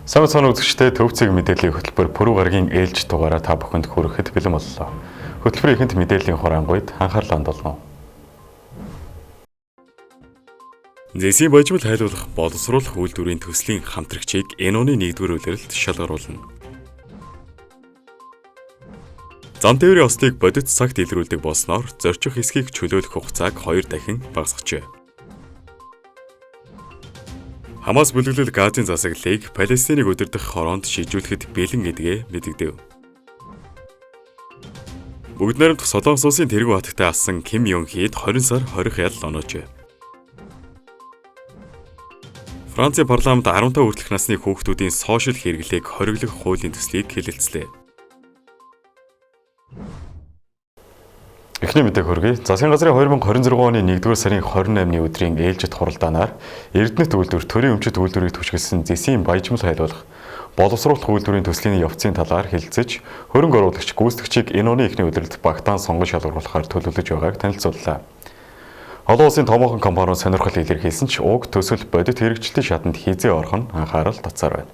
Сайн цаана үзэгчдээ, Төв цэг мэдээллийн хөтөлбөр Пүрэв гарагийн ээлж дугаараа та бүхэнд хүрэхэд бэлэн боллоо. Хөтөлбөрийн эхэнд мэдээллийн хураангуйд анхаарлаа хандуулна. Зэсийн баяжмал хайлуулах боловсруулах үйлдвэрийн төслийн хамтрагчийг энэ оны 1-р улиралд шалгаруулна. Зам тээврийн ослыг бодит цагт илрүүлдэг болсноор зорчих хэсгийг чөлөөлөх хугацааг 2 дахин багасгажээ. Хамаас бүлэглэл Газын засаглалыг Палестиныг удирдах хороонд шийдвэрлэхэд бэлэн гэдгээ мэдэгдэв. Бүгд найрамдах Солонгос улсын тэргүүн хатагтай алсан Ким Йон Хид 20 сар 20 ял оноожээ. Францын парламент 15 хүртэлх насны хүүхдүүдийн сошиал хэрэглээг хориглох хуулийн төслийг хэлэлцлээ. Эхний мэдээг хүргэе. Засгийн газрын 2026 оны 1-р сарын 28-ны өдрийн ээлжит хуралдаанаар Эрдэнэт үйлдвэр төрийн өмчит үйлдвэрийг түшгэлсэн зэсийн баяжмал хайлуулах боловсруулах үйлдвэрийн төслийн явцын талаар хэлэлцэж, хөрөнгө оруулагч гүйцэтгэгчийг энэ оны эхний улиралд багтаан сонгон шалгаруулахаар төлөвлөж байгааг танилцууллаа. Олон улсын томоохон компаниуд сонирхол илэрхийлсэн ч уг төсөл бодит хэрэгжилтийн шатанд хэзээ орох нь анхаарал татсаар байна.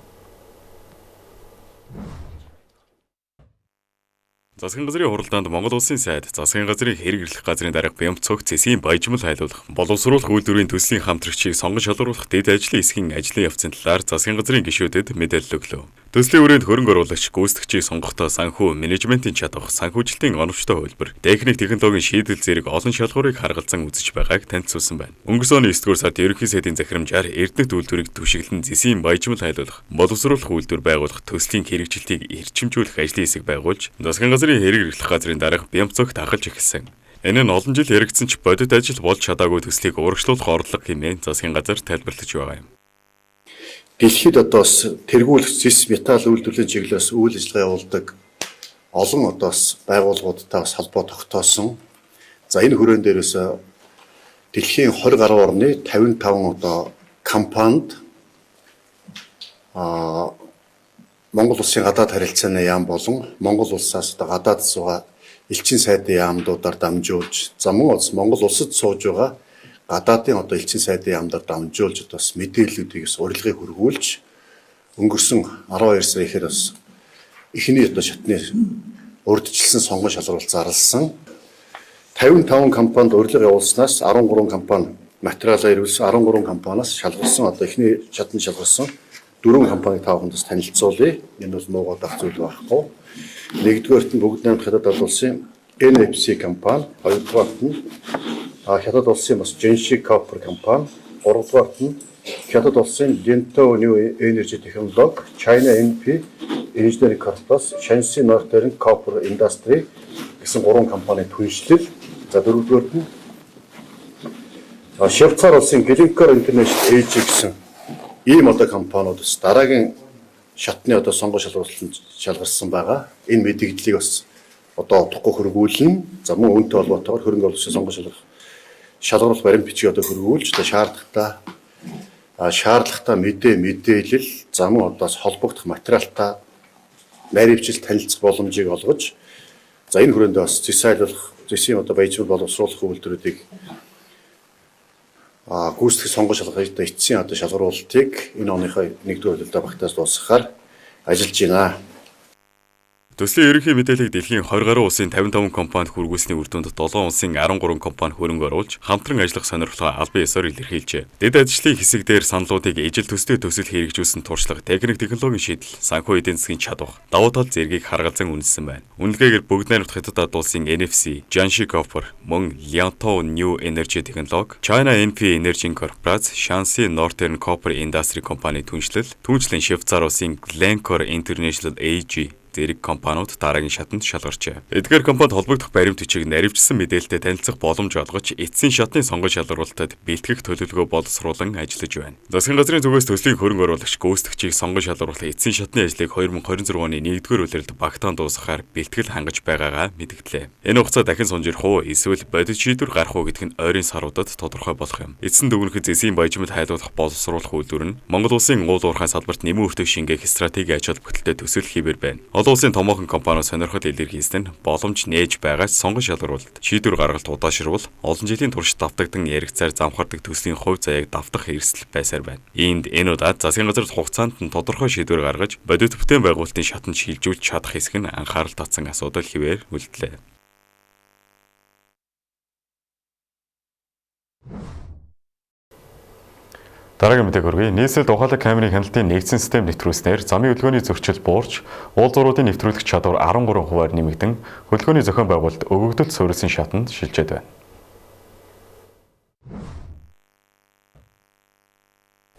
Засгийн газрын хуралдаанд Монгол Улсын сайд, засгийн газрын хэрэг эрхлэх газрын дарга Бямцог зэсийн баяжмал хайлуулах, боловсруулах үйлдвэрийн төслийн хамтрагчийг сонгон шалгаруулах дэд ажлын хэсгийн ажлын явцын талаар засгийн газрын гишүүдэд мэдээлэл өглөө. Төслийн хүрээнд хөрөнгө оруулагч гүйцэтгэгчийг сонгохдоо санхүү, менежментийн чадвар, санхүүжилтийн оновчтой хувилбар, техник технологийн шийдэл зэрэг олон шалгуурыг харгалзан үзэж байгааг танилцуулсан байна. Өнгөрсөн оны 9-р сард ерөнхий сайдын захирамжаар Эрдэнэт үйлдвэрийг түшиглэн зэсийн баяжмал хайлуулах, боловсруулах үйлдвэр байгуулах төслийн хэрэгжилтийг эрчимжүүлэх ажлын хэсэг байгуулж, засгийн газрын хэрэг эрхлэх газрын дарга Бямцогт ахалж эхэлсэн. Энэ нь олон жил яригдсан ч бодит ажил болж чадаагүй төслийг урагшлуулах орлого хэмээн засгийн газар тайлбарлаж байгаа юм. Дэлхийд одоо бас тэргүүлэх зэс металл үйлдвэрлэлийн чиглэлээс үйл ажиллагаа явуулдаг олон одоо бас байгууллагуудтай бас холбоо тогтоосон. За, энэ хүрээнд дээрээс дэлхийн 20 гаруй орны 55 одоо компанид Монгол улсын гадаад харилцааны яам болон Монгол улсаас одоо гадаад суугаа элчин сайдын яамдуудаар дамжуулж, за, мөн бас Монгол улсад сууж байгаа гадаадын одоо элчин сайдын яамдаар дамжуулж одоо бас мэдээллүүдийг бас урилгыг хүргүүлж, өнгөрсөн 12 сар ихээр бас эхний одоо шатны урьдчилсан сонгон шалруулалт зарласан. 55 компанид урилга явуулснаас 13 компани материалаа ирүүлсэн, 13 компаниас шалгарсан, одоо эхний шатнд шалгарсан дөрвөн компаниг та бүхэнд бас танилцуулъя. Энэ бол муугаад ах зүйл байхгүй. Нэгдүгээрт нь Бүгд найрамдах Хятад улсын NFC компани, хоёрдугаарт нь Хятад улсын бас Jiangxi Copper компани, гуравдугаарт нь Хятад улсын Liantuo New Energy Technology, China NP Engineering Corporation, Shanxi Northern Copper Industry гэсэн гурван компани түншлэл. За, дөрөвдүгээрт нь Швейцар улсын Glencore International AG гэсэн ийм одоо компаниуд бас дараагийн шатны одоо сонгон шалгуулалтанд шалгарсан байгаа. Энэ мэдээллийг бас одоо удахгүй хөргүүлнэ. За, мөн үүнтэй холбоотойгоор хөрөнгө оруулагчийн сонгон шалгах шалгаруулах баримт бичгийг одоо хөргүүлж, одоо шаардлагатай мэдээлэл, за, мөн одоо холбогдох материалтай наривчил танилцах боломжийг олгож, за, энэ хүрээнд бас зэс айлуулах, зэсийн одоо баяжмал боловсруулах үйлдвэрүүдийг гүйцэтгэх сонгон шалгах одоо эцсийн одоо шалгаруулалтыг энэ оныхоо 1-р улиралдаа багтааж дуусгахаар ажиллаж байна. Төслийн ерөнхий мэдээллийг дэлхийн 20 гаруй улсын 55 компанид хүргүүлсний үр дүнд 7 улсын 13 компани хөрөнгө оруулж хамтран ажиллах сонирхлоо албан ёсоор илэрхийлжээ. Дэд ажлын хэсэг дээр саналуудыг ижил төстэй төсөл хэрэгжүүлсэн туршлага, техник технологийн шийдэл, санхүү эдийн засгийн чадвар, давуу тал зэргийг харгалзан үнэлсэн байна. Үнэлгээгээр Бүгд найрамдах Хятад Ад улсын NFC, Jiangxi Copper, мөн Liantuo New Energy Technology, China NP Energy Corporation, Shanxi Northern Copper Industry компани түншлэл, түүнчлэн Швейцар улсын Glencore International AG зэрэг компаниуд дараагийн шатанд шалгарчээ. Эдгээр компанид холбогдох баримт бичиг наривчсан мэдээлэлтэй танилцах боломж олгож, эцсийн шатны сонгон шалгаруулалтад бэлтгэх төлөвлөгөө боловсруулан ажиллаж байна. Засгийн газрын зүгээс төслийн хөрөнгө оруулагч гүйцэтгэгчийг сонгон шалгаруулах эцсийн шатны ажлыг 2026 оны 1-р улиралд багтаан дуусгахаар бэлтгэл хангаж байгаагаа мэдгдлээ. Энэ хугацаа дахин сунжирх уу эсвэл бодит шийдвэр гарах уу гэдг нь ойрын саруудад тодорхой болох юм. Эцсийн дүгнэхэд зэсийн баяжмал хайлуулах боловсруулах үйлдвэр нь Монгол улсын уул уурхай салбарт нэмэн өртөг шингээх стратегийн ач холбогдолтой төсөл хэвээр байна. Олон улсын томоохон компаниуд сонирхол илэрхийлсэн нь боломж нээж байгаа ч сонгон шалгаруулалт, шийдвэр гаргалт удаашрвал олон жилийн турш давтагдан яригцаар замхардаг төслийн хувь заяаг давтах эрсдэл байсаар байна. Иймд энэ удаад засгийн газар хугацаанд нь тодорхой шийдвэр гаргаж бодит бүтээн байгуулалтын шатанд шилжүүлж чадах хэсэг нь анхаарал татсан асуудал хэвээр үлдлээ. Дараагийн мэдээг хүргэе. Нийслэлд ухаалаг камерын хяналтын нэгдсэн систем нэвтрүүлснээр замын хөдөлгөөний зөрчил буурч, уулзууруудын нэвтрүүлэх чадвар 13%-аар нэмэгдэн, хөдөлгөөний зохион байгуулалт өгөгдөлд суурилсан шатанд шилжээд байна.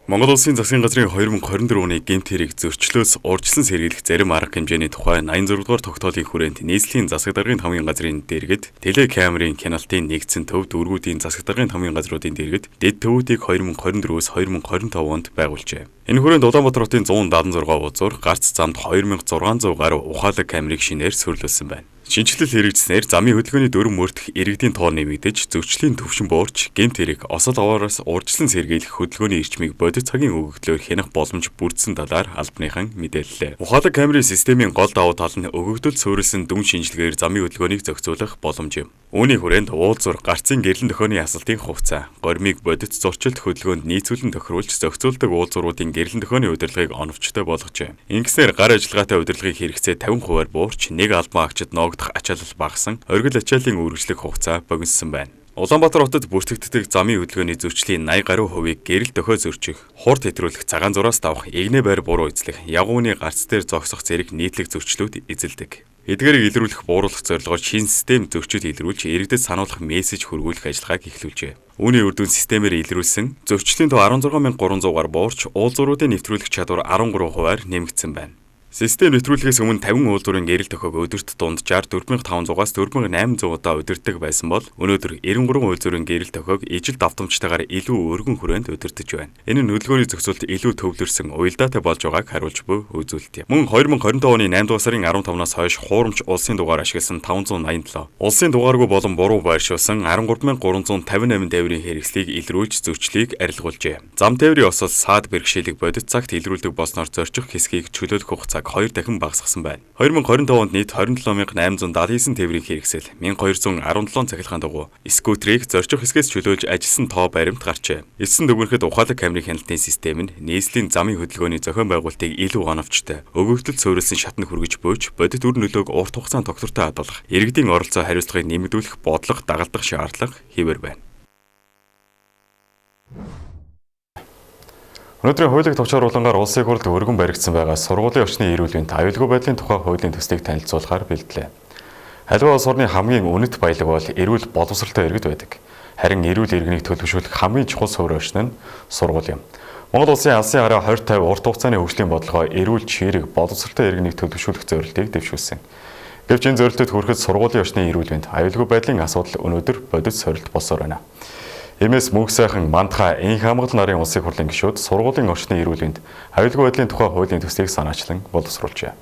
Монгол Улсын засгийн газрын 2024 оны гэмт хэрэг зөрчлөөс урьдчилан сэргийлэх зарим арга хэмжээний тухай 86 дугаар тогтоолын хүрээнд нийслэлийн засаг даргын хамгийн газрын дэргэд телекамерын хяналтын нэгдсэн төв дүүргүүдийн засаг даргын хамгийн газруудын дэргэд дэд төвүүдийг 2024-өөс 2025 онд байгуулжээ. Энэ хүрээнд Улаанбаатар хотын 176 уулзуур гарц замд 2600 гаруй ухаалаг камерыг шинээр суурилсан байна. Шинэчлэл хэрэгжсэнээр замын хөдөлгөөний дөрвөн мөрдөх иргэдийн тоо нэмэгдэж, зөрчлийн түвшин буурч, гэмт хэрэг, осол аваараас урьдчилан сэргийлэх хөдөлгөөний эрчмийг бодит цагийн өгөгдлөөр хянах боломж бүрдсэн талаар албаныхан мэдээллээ. Ухаалаг камерын системийн гол давуу тал нь өгөгдөл суурилсан дүн шинжилгээгээр замын хөдөлгөөнийг зохицуулах боломж юм. Үүний хүрээнд уулзуур, гарцын гэрлэн дохионы асалтын хугацаа, горимыг бодит зурчилт хөдөлгөөнд нийцүүлэн тохируулж зохицуулдаг уулзууруудын гэрлэн дохионы удирдлагыг оновчтой болгожээ. Ингэснээр гар ажиллагаатай удирдлагын хэрэгцээ 50%-аар буурч, нэг албан агчид ноогдох ачаалал багассан, оргил ачааллын үргэлжлэх хугацаа богиноссон байна. Улаанбаатар хотод бүртгэгддэг замын хөдөлгөөний зөрчлийн 80 гаруй хувийг гэрэл дохио зөрчих, хурд хэтрүүлэх, цагаан зураас давах, эгнээ байр буруу эзлэх, ягууны гарц дээр зогсох зэрэг нийтлэг зөрчлүүд эзэлдэг. Эдгээрийг илрүүлэх, бууруулах зорилгоор шинэ систем зөрчил илрүүлж, иргэдэд сануулах мессеж хөргүүлэх ажиллагааг эхлүүлжээ. Үүний үр дүн системээр илрүүлсэн зөрчлийн тоо 16300 гаар буурч, уулзууруудын нэвтрүүлэх чадвар 13%-аар нэмэгдсэн байна. Систем нэвтрүүлэхээс өмнө 50 уулзуурын гэрэл дохиог өдөрт дунджаар 4500-аас 4800 удаа удирддаг байсан бол өнөөдөр 93 уулзуурын гэрэл дохиог ижил давтамжтайгаар илүү өргөн хүрээнд удирдах байна. Энэ нь хөдөлгөөний зохицуулалт илүү төвлөрсөн, уялдаатай болж байгааг харуулж буй үзүүлэлт юм. Мөн 2025 оны 8 дугаар сарын 15-наас хойш хуурамч улсын дугаар ашигласан 587, улсын дугааргүй болон буруу байршуулсан 13358 тээврийн хэрэгслийг илрүүлж зөрчлийг арилгуулжээ. Зам тээврийн осол саад бэрхшээлийг бодит цагт илрүүлдэг болсноор зорчих хэсгийг чөлөөлөх хугацааг 2 дахин багасгасан байна. 2025 онд нийт 27879 тээврийн хэрэгсэл, 1217 цахилгаан дугуй, скутерийг зорчих хэсгээс чөлөөлж ажилласан тоо баримт гарчээ. Эцэс дүгнэхэд ухаалаг камерын хяналтын систем нь нийслэлийн замын хөдөлгөөний зохион байгуулалтыг илүү оновчтой, өгөгдөл суурилсан шатанд хүргэж буйж, бодит үр нөлөөг урт хугацаанд тогтвортой хадгалах, иргэдийн оролцоо хариуцлагыг нэмэгдүүлэх бодлого дагалдах шаардлага хэвээр байна. Өнөөдрийн хуулийг товчоор улангаар улсын хурлд өргөн баригдсан байгаа сургуулийн орчны эрүүл мэнд аюулгүй байдлын тухай хуулийн төслийг танилцуулахаар бэлдлээ. Аливаа улс орны хамгийн үнэт баялаг бол эрүүл боловсролтой иргэд байдаг. Харин эрүүл иргэнийг төлөвшүүлэх хамгийн чухал суурь орчин нь сургууль юм. Монгол улсын алсын хараа 2050 урт хугацааны хөгжлийн бодлогоо эрүүл, чирэг, боловсролтой иргэнийг төлөвшүүлэх зорилтыг дэвшүүлсэн. Гэвч энэ зорилтод хүрэхэд сургуулийн орчны эрүүл мэнд аюулгүй байдлын асуудал өнөөдөр бодит сорилт болсоор байна. Эмээс мөнх сайхан мандхаа энх хамгаалал нарын улсын хурлын гишүүд сургуулийн орчны эрүүл мэнд аюулгүй байдлын тухай хуулийн төслийг санаачлан боловсруулжээ.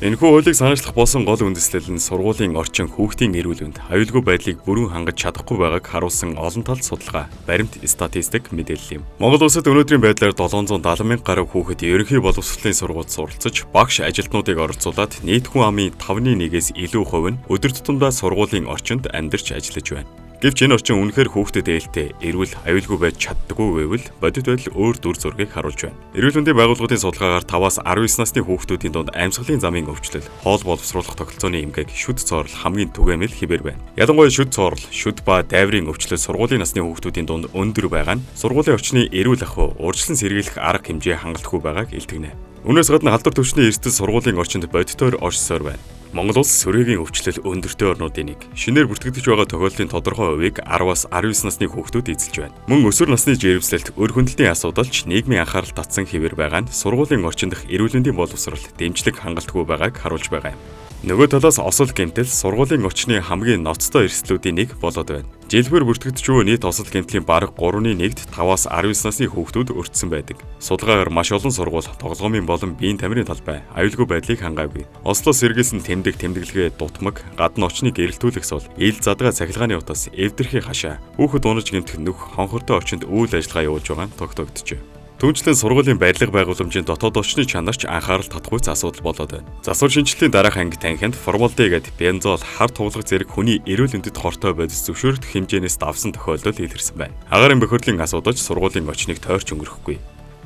Энэхүү хуулийг санаачлах болсон гол үндэслэл нь сургуулийн орчин хүүхдийн эрүүл мэнд аюулгүй байдлыг бүрэн хангаж чадахгүй байгааг харуулсан олон талд судалгаа, баримт статистик мэдээлэл юм. Монгол улсад өнөөдрийн байдлаар 770 мянга гаруй хүүхэд ерөнхий боловсролын сургуульд суралцаж, багш ажилтнуудыг оролцуулаад нийт хүн амын 5.1-ээс илүү хувь нь өдөр тутамдаа сургуулийн орчинд амьдарч ажиллаж байна. Гэвч энэ орчин үнэхээр хүүхдэд ээлтэй, эрүүл, аюулгүй байж чаддаггүй байвал бодит байдал өөр дүр зургийг харуулж байна. Эрүүл мэндийн байгууллагуудын судалгаагаар 5-аас 19 насны хүүхдүүдийн дунд амьсгалын замын өвчлөл, хоол боловсруулах тогтолцооны эмгэг, шүд цоорол хамгийн түгээмэл хэвээр байна. Ялангуяа шүд цоорол, шүд ба дайврын өвчлөл сургуулийн насны хүүхдүүдийн дунд өндөр байгаа нь сургуулийн орчны эрүүл ахуй, урьдчилан сэргийлэх арга хэмжээ хангалтгүй байгааг илтгэнэ. Үүнээс гадна халдвар түвшний эрсдэл сургуулийн орчинд бодитоор оршсоор байна. Монгол улс сүрээгийн өвчлөл өндөртэй орнуудын нэг. Шинээр бүртгэгдэж байгаа тохиолдлын тодорхой хувийг 10-аас 19 насны хүүхдүүд эзэлж байна. Мөн өсвөр насны жирэмслэлт, өр хөндлөлтийн асуудал ч нийгмийн анхаарал татсан хэвээр байгаа нь сургуулийн орчин дах эрүүл мэндийн боловсрол, дэмжлэг хангалтгүй байгааг харуулж байгаа юм. Нөгөө талаас осол гэмтэл сургуулийн орчны хамгийн ноцтой эрсдлүүдийн нэг болоод байна. Жилбэр бүртгэгдэж буй нийт осол гэмтлийн бараг 3.1-д 5-аас 19 насны хүүхдүүд өртсөн байдаг. Судалгаагаар маш олон сургууль тоглоомын болон биеийн тамирын талбай аюулгүй байдлыг хангаагүй. Ослоос сэргийлсэн тэмдэг тэмдэглэгээ дутмаг, гадна орчныг гэрэлтүүлэх сул, ил задгаа цахилгааны утас, эвдэрхий хашаа, хүүхэд унаж гэмтэх нүх хонхортой орчинд үйл ажиллагаа явуулж байгаа нь тогтоогджээ. Түүнчлэн сургуулийн барилга байгууламжийн дотоод орчны чанарч анхаарал татахуйц асуудал болоод байна. Засвар шинжилгээний дараах анги танхимд формалдегид, бензол, хар туглах зэрэг хүний эрүүл мэндэд хортой бодис зөвшөөрөх хэмжээнээс давсан тохиолдол илэрсэн байна. Агаарын бохирдлын асуудал ч сургуулийн орчныг тойрч өнгөрөхгүй.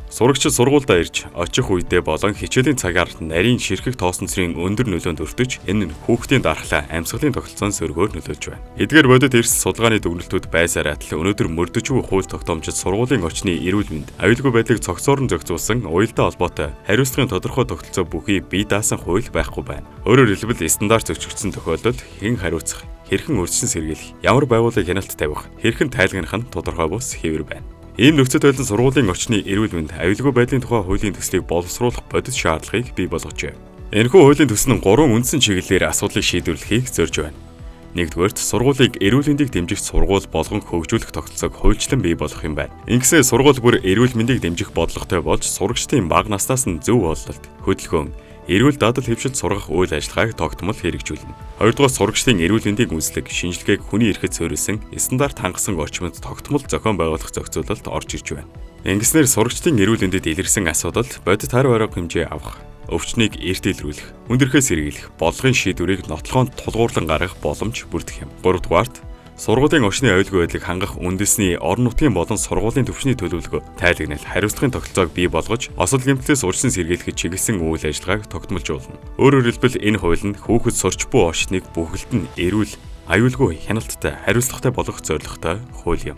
Сурагчид сургуульдаа ирж очих үедээ болон хичээлийн цагаар нарийн ширхэг тоосон цэрийн өндөр нөлөөнд өртөж, энэ нь хүүхдийн дархлаа, амьсгалын тогтолцоон сөргөөр нөлөөлж байна. Эдгээр бодит эрсдэл судалгааны дүгнэлтүүд байсаар адил өнөөдөр мөрдөж буй хууль тогтоомжид сургуулийн орчны эрүүл мэнд, аюулгүй байдлыг цогцоор нь зохицуулсан уялдаа холбоотой хариуцлагын тодорхой тогтолцоо бүхий бие даасан хууль байхгүй байна. Өөрөөр хэлбэл стандарт зөрчигдсөн тохиолдолд хэн хариуцах, хэрхэн урьдчилан сэргийлэх, ямар байгууллагыг хяналт тавих, хэрхэн тайлгнах нь тодорхой бус хэвэр байна. Ийм нөхцөл байдал сургуулийн орчны эрүүл мэнд, аюулгүй байдлын тухай хуулийн төслийг боловсруулах бодит шаардлагыг бий болгожээ. Энэхүү хуулийн төсөл нь 3 үндсэн чиглэлээр асуудлыг шийдвэрлэхийг зорж байна. Нэгдүгээрт, сургуулийг эрүүл мэндийг дэмжих сургууль болгон хөгжүүлэх тогтолцоог хуульчлан бий болгох юм байна. Ингэснээр сургууль бүр эрүүл мэндийг дэмжих бодлоготой болж сурагчдын бага наснаас нь зөв хооллолт, хөдөлгөөн, эрүүл дадал хэвшилд сургах үйл ажиллагааг тогтмол хэрэгжүүлнэ. Хоёрдугаар, сурагчдын эрүүл мэндийн үндэслэг, шинжилгээг хүний эрхэд суурилсан стандарт хангасан орчимд тогтмол зохион байгуулах зохицуулалт орж ирж байна. Ингэснээр сурагчдын эрүүл мэндэд илэрсэн асуудал бодит хариу арга хэмжээ авах, өвчнийг эрт илрүүлэх, хүндрэхээс сэргийлэх, бодлогын шийдвэрийг нотлохоонд тулгуурлан гаргах боломж бүрдэх юм. Гуравдугаарт, сургуулийн орчны аюулгүй байдлыг хангах үндэсний орон нутгийн болон сургуулийн түвшний төлөвлөгөө, тайлагнал, хариуцлагын тогтолцоог бий болгож, осол гэмтлээс урьдчилан сэргийлэхэд чиглэсэн үйл ажиллагааг тогтмолжуулна. Өөрөөр хэлбэл энэ хууль нь хүүхэд сурч буй орчныг бүхэлд нь эрүүл, аюулгүй, хяналттай, хариуцлагатай болгох зорилготой хууль юм.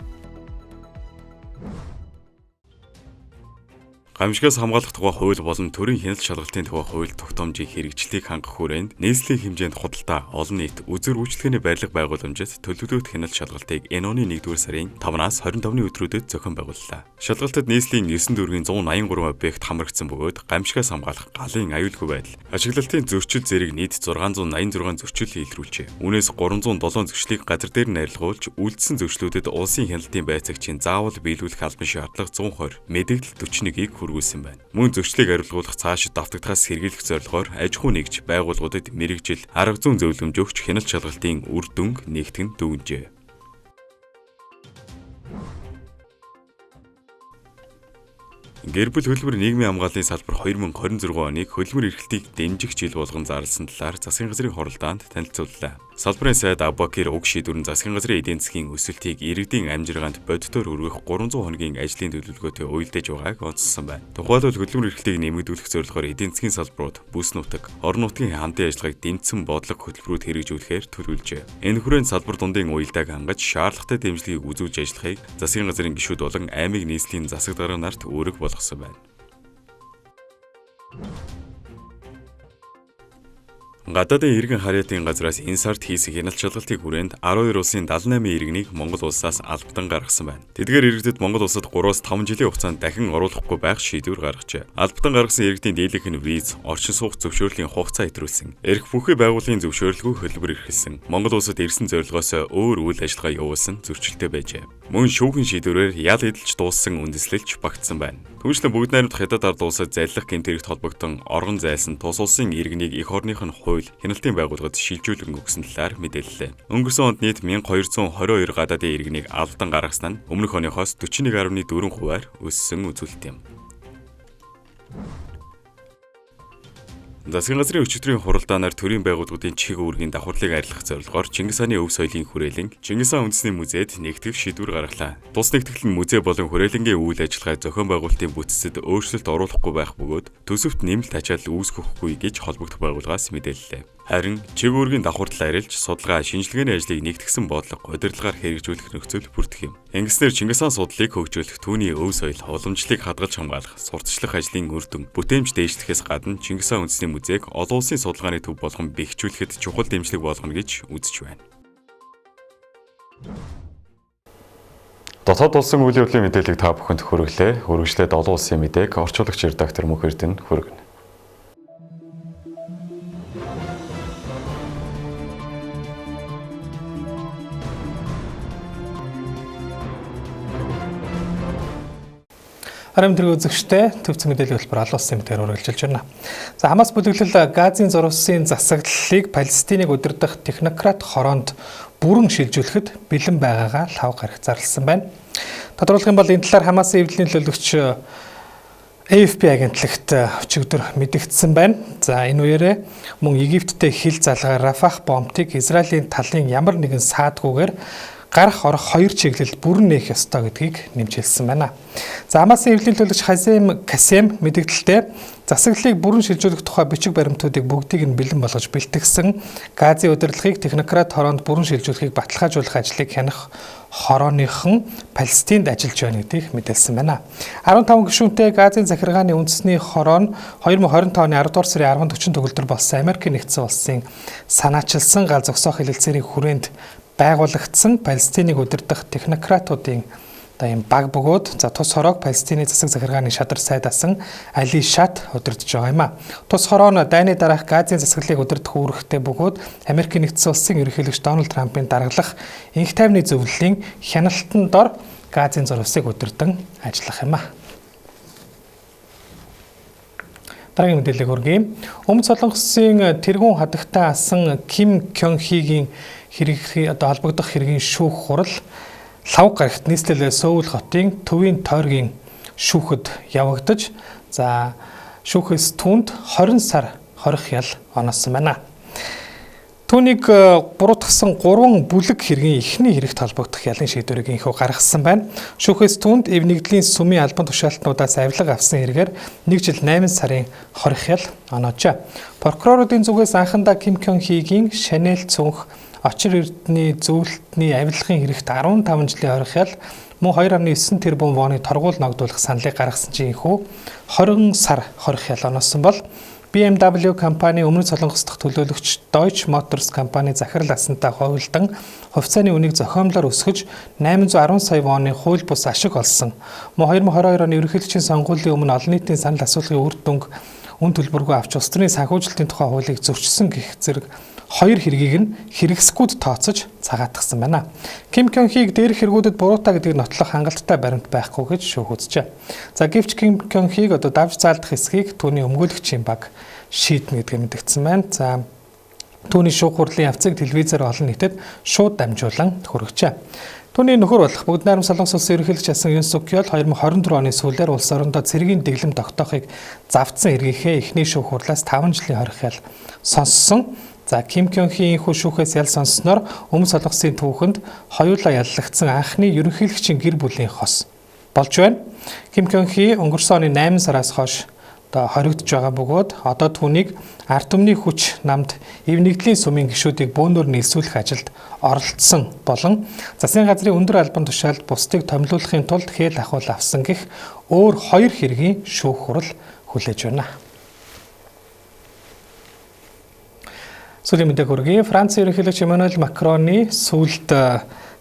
Гамшигаас хамгаалах тухай хууль болон төрийн хяналт шалгалтын тухай хууль тогтоомжийн хэрэгжлийг хангах хүрээнд нийслэлийн хэмжээнд худалдаа, олон нийт, үзүүр үйлчилгээний барилга байгууламжид төлөвлөгөөт хяналт шалгалтыг энэ оны 1-р сарын 5-наас 25-ны өдрүүдэд зохион байгууллаа. Шалгалтад нийслэлийн 9 дүүргийн 183 объект хамрагдсан бөгөөд гамшигаас хамгаалах, галын аюулгүй байдал, ашиглалтын зөрчил зэрэг нийт 686 зөрчил илрүүлжээ. Үүнээс 307 зөрчлийг газар дээр нь арилгуулж, үлдсэн зөрчлүүдэд улсын хяналтын байцаагчийн заавал биелүүлэх албан шаардлага 120, мэдээлэл 41-ийг хүргүүлсэн байна. Мөн зөрчлийг арилгуулах цаашид давтагдахаас сэргийлэх зорилгоор аж ахуй нэгж байгууллагуудад мэргэжил, арга зүйн зөвлөмж өгч хяналт шалгалтын үр дүнг нэгтгэн дүгнжээ. Гэр бүл хөдөлмөр нийгмийн хамгааллын салбар 2026 оныг хөдөлмөр эрхлэлтийг дэмжих жил болгон зарласан талаар засгийн газрын хуралдаанд танилцууллаа. Салбарын сайд Абакир уг шийдвэр нь засгийн газрын эдийн засгийн өсөлтийг иргэдийн амжиргаанд бодитоор өргөх 300 хоногийн ажлын төлөвлөгөөтэй уялдаж байгааг онцлсон байна. Тухайлбал хөдөлмөр эрхлэлтийг нэмэгдүүлэх зорилгоор эдийн засгийн салбарууд, бүс нутаг, орон нутгийн хамтын ажиллагааг дэмжсэн бодлого хөтөлбөрүүд хэрэгжүүлэхээр төлөвлөжээ. Энэ хүрээнд салбар дундын уялдааг хангаж шаардлагатай дэмжлэгийг үзүүлж ажиллахыг засгийн газрын гишүүд болон аймаг нийслэлийн засаг дарга нарт үүрэг болгосон байна. Гадаадын иргэн харьяатын газраас энэ сард хийсэн хяналт шалгалтын хүрээнд 12 улсын 78 иргэнийг Монгол улсаас албадан гаргасан байна. Тэдгээр иргэдэд Монгол улсад 3-5 жилийн хугацаанд дахин оруулахгүй байх шийдвэр гаргажээ. Албадан гаргасан иргэдийн дийлэнх нь виз, орчин суух зөвшөөрлийн хугацаа хэтрүүлсэн. Эрх бүхий байгууллагын зөвшөөрлгүй хөдөлмөр эрхэлсэн. Монгол улсад ирсэн зорилгоос өөр үйл ажиллагаа явуулсан зөрчилтэй байжээ. Мөн шүүхэн шийдвэрээр ял эдэлж дууссан үндэслэлч багтсан байна. Түүнчлэн бүгд найрамдах Хятад ард улсад заллах гэмт хэрэгт холбогдсон оргон зайлсан тус улсын иргэнийг эх орных нь хууль хяналтын байгууллагад шилжүүлэн өгсөн талаар мэдээллээ. Өнгөрсөн онд нийт 1222 гадаадын иргэнийг албадан гаргасан нь өмнөх оныхоос 41.4%-аар өссөн үзүүлэлт юм. Засгийн газрын өчигдрийн хуралдаанаар төрийн байгууллагуудын чих үүргийн давхарлыг арилгах зорилгоор Чингис хааны өв соёлын хүрээлэн Чингис хаан үндэсний музейд нэгтгэх шийдвэр гаргалаа. Тус нэгтгэл нь музей болон хүрээлэнгийн үйл ажиллагаа зохион байгуулалтын бүтцэд өөрчлөлт оруулахгүй байх бөгөөд төсөвт нэмэлт ачаал үүсгэхгүй гэж холбогдох байгууллагаас мэдээллээ. Харин чиг үүргийн давхарлал арилж судалгаа шинжилгээний ажлыг нэгтгэсэн бодлого удирдлагаар хэрэгжүүлэх нөхцөл бүрдэх юм. Ингэснээр Чингис хаан судлалыг хөгжүүлэх, түүний өв соёл, уламжлалыг хадгалж хамгаалах, сурталчлах ажлын үр дүн бүтээмж дээшлэхээс гадна Чингис хаан үндэсний музейг олон улсын судалгааны төв болгон бэхжүүлэхэд чухал дэмжлэг болгоно гэж үзэж байна. Дотоод улсын үйл явдлын мэдээллийг та бүхэнд хүргэлээ. Үргэлжлээд олон улсын мэдээг орчуулагч редактор Мөнх Эрдэнэ хүргэнэ. Харин тэрэг үзэгчтэй төвцөн мэдээллийн хөтөлбөр олон улсын мэдээр үргэлжилж байна. За Хамас бүлэглэл Газын зурвасын засаглалыг Палестиныг удирдах технократ хороонд бүрэн шилжүүлэхэд бэлэн байгаагаа лав гарах зарласан байна. Тодорхойлох юм бол энэ талаар Хамасын эвдлийн төлөөлөгч AFP агентлагт өчигдөр мэдэгдсэн байна. За энэ үеэрээ мөн Египттэй хил залгаар Рафах бомбыг Израилийн талын ямар нэгэн саадгүйгээр гарах орох хоёр чиглэлд бүрэн нээх ёстой гэдгийг нэмж хэлсэн байна. За Хамасын эвлэлийн төлөөлөгч Хазем Касем мэдэгдэлтэй засаглалыг бүрэн шилжүүлэх тухай бичиг баримтуудыг бүгдийг нь бэлэн болгож бэлтгэсэн Газын удирдлагыг технократ хороонд бүрэн шилжүүлэхийг баталгаажуулах ажлыг хянах хорооныхон Палестинд ажиллаж байна гэдгийг мэдээлсэн байна. 15 гишүүнтэй Газын захиргааны үндэсний хороо нь 2025 оны 10 дугаар сарын 10-нд 40 төгөлдөр болсон Америкийн нэгдсэн улсын санаачилсан гал зогсоох хэлэлцээрийн хүрээнд байгуулагдсан Палестиныг удирдах технократуудын одоо ийм баг бөгөөд за тус хороог Палестины засаг захиргааны шадар сайд асан Али Шат удирдах байгаа юм а. Тус хороо нь дайны дараах Газын засаглалыг удирдах үүрэгтэй бөгөөд Америкийн нэгдсэн улсын ерөнхийлөгч Дональд Трампын дараглах инх тайвны зөвлөлийн хяналтан дор Газын зурвасыг удирдан ажиллах юм а. Дараагийн мэдээллийг хүргэе. Өмнөд Солонгосын тэргүүн хадагтай асан Ким Кён Хигийн хэрэг одоо холбогдох хэргийн шүүх хурал Лхавг гарагт нийслэл Сөүл хотын төвийн тойргийн шүүхэд явагдаж за шүүхээс түүнд 20 сар хорих ял оноосон байна. Түүнийг буруутгасан 3 бүлэг хэргийн эхний хэрэгт холбогдох ялын шийдвэрийг энэхүү гаргасан байна. Шүүхээс түүнд эв нэгдлийн сүмийн албан тушаалтнуудаас авилга авсан хэрэгээр 1 жил 8 сарын хорих ял оноожээ. Прокуроруудын зүгээс анхандаа Ким Кён Хигийн Шанел цүнх Очир эрдний зөвлөлтний авилгын хэрэгт 15 жилийн хорих ял мөн 2.9 тэрбум воны торгуул ногдуулах саналыг гаргасан чинь энэхүү 20 сар хорих ял оноосон бол BMW компани Өмнөд Солонгос дахь төлөөлөгч Deutsche Motors компани захирал асантай хувилдан хувьцааны үнийг зохиомлоор өсгөж 810 сая воны хууль бус ашиг олсон. Мөн 2022 оны ерөнхийлөгчийн сонгуулийн өмнө олон нийтийн санал асуулгын үр дүнг үн төлбөргүй авч улс төрийн санхүүжилтийн тухай хуулийг зөрчсөн гэх зэрэг хоёр хэргийг нь хэрэгсгүүд тооцож цагаатгсан байна. Ким Кён Хиг дээрх хэрэгүүдэд буруутай гэдгийг нотлох хангалттай баримт байхгүй гэж шүүх үзжээ. За гэвч Ким Кён Хиг одоо давж заалдах хэсгийг түүний өмгөөлөгчийн баг шийднэ гэдгээ мэдгдсэн байна. За түүний шүүх хурлын явцыг телевизээр олон нийтэд шууд дамжуулан хүргэжээ. Түүний нөхөр болох Бүгд найрамд Солонгос улсын ерөнхийлөгч асан Юн Сук Ёл 2024 оны сүүлээр улс орондоо цэргийн дэглэм тогтоохыг завдсан хэргийнхээ эхний шүүх хурлаас 5 жилийн хорих ял сонссон. За Ким Кён Хи энэхүү шүүхээс ял сонссноор Өмнөд Солонгосын түүхэнд хоёулаа яллагдсан анхны ерөнхийлөгчийн гэр бүлийн хос болж байна. Ким Кён Хи өнгөрсөн оны 8 сараас хойш одоо хоригдож байгаа бөгөөд одоо түүнийг ард түмний хүч намд эв нэгдлийн сүмийн гишүүдийг бөөнөр нийлсүүлэх ажилд оролцсон болон засгийн газрын өндөр албан тушаалд бусдыг томилуулахын тулд хээл ахуул авсан гэх өөр хоёр хэргийн шүүх хурал хүлээж байна. Сүүлийн мэдээг хүргэе. Францын ерөнхийлөгч Эммануэль Макроны сүүлд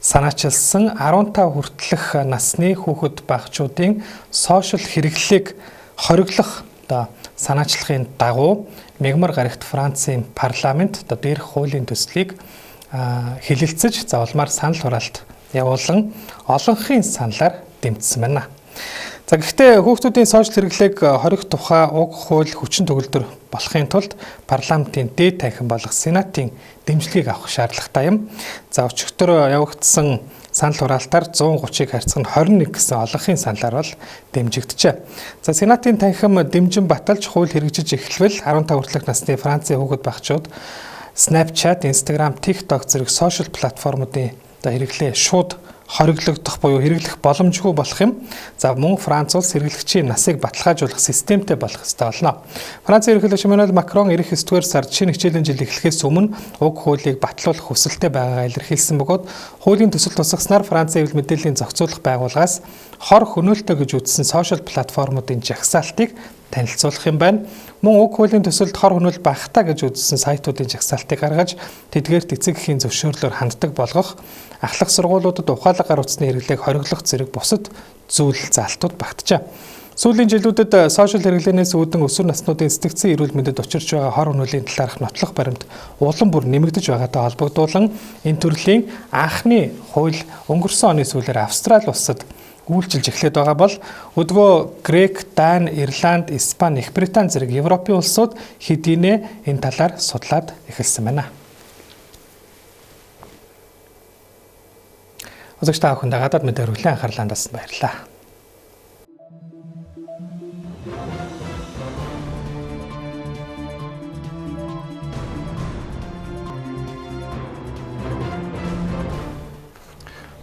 санаачилсан 15 хүртэлх насны хүүхэд багчуудын сошиал хэрэглээг хориглох одоо санаачлахын дагуу мягмар гарагт Францын парламент одоо дээрх хуулийн төслийг хэлэлцэж за улмаар санал хураалт явуулан олонхын саналаар дэмжсэн байна. За гэхдээ хүүхдүүдийн сошиал хэрэглээг хорих тухай уг хууль хүчин төгөлдөр болохын тулд парламентын дээд танхим болох Сенатын дэмжлэгийг авах шаардлагатай юм. За өчигдөр явагдсан санал хураалтаар 130-ыг харьцах нь 21 гэсэн олонхын саналаар бол дэмжигджээ. За Сенатын танхим дэмжин баталж хууль хэрэгжиж эхлэвэл 15 хүртэлх насны Францын хүүхэд багчууд Snapchat, Instagram, TikTok зэрэг сошиал платформуудын одоо хэрэглээ шууд хориглогдох буюу хэрэглэх боломжгүй болох юм. За мөн Франц улс хэрэглэгчийн насыг баталгаажуулах системтэй болох ёстой болно. Францын ерөнхийлөгч Эммануэль Макрон ирэх 9-р сард шинэ хичээлийн жил эхлэхээс өмнө уг хуулийг батлуулах хүсэлтэй байгаагаа илэрхийлсэн бөгөөд хуулийн төсөл тусгаснаар Францын хэвлэл мэдээллийн зохицуулах байгууллагаас хор хөнөөлтөө гэж үзсэн сошиал платформуудын жагсаалтыг танилцуулах юм байна. Мөн уг хуулийн төсөлд хор хөнөөл багатай гэж үзсэн сайтуудын жагсаалтыг гаргаж тэдгээрт эцэг эхийн зөвшөөрлөөр ханддаг болгох, ахлах сургуулиудад ухаалаг гар утасны хэрэглээг хориглох зэрэг бусад зүйл заалтууд багтжээ. Сүүлийн жилүүдэд сошиал хэрэглээнээс үүдэн өсвөр наснуудын сэтгцэн эрүүл мэндэд учирч байгаа хор хөнөөлийн талаарх нотлох баримт улам бүр нэмэгдэж байгаатай холбогдуулан энэ төрлийн анхны хууль өнгөрсөн оны сүүлээр Австрали улсад үйлчилж эхлээд байгаа бол өдгөө Грек, Дани, Ирланд, Испани, Их Британи зэрэг Европын улсууд хэдийнэ энэ талаар судлаад эхэлсэн байна. Үзэгч та бүхэндээ гадаад мэдээ хүргэлээ анхаарлаа хандуулсанд баярлалаа.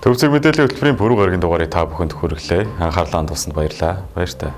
Төвцөг мэдээллийн хөтөлбөрийн пүрэв гарагийн дугаарыг та бүхэнд хүргэлээ. Анхаарлаа хандуулсанд баярлалаа. Баяртай.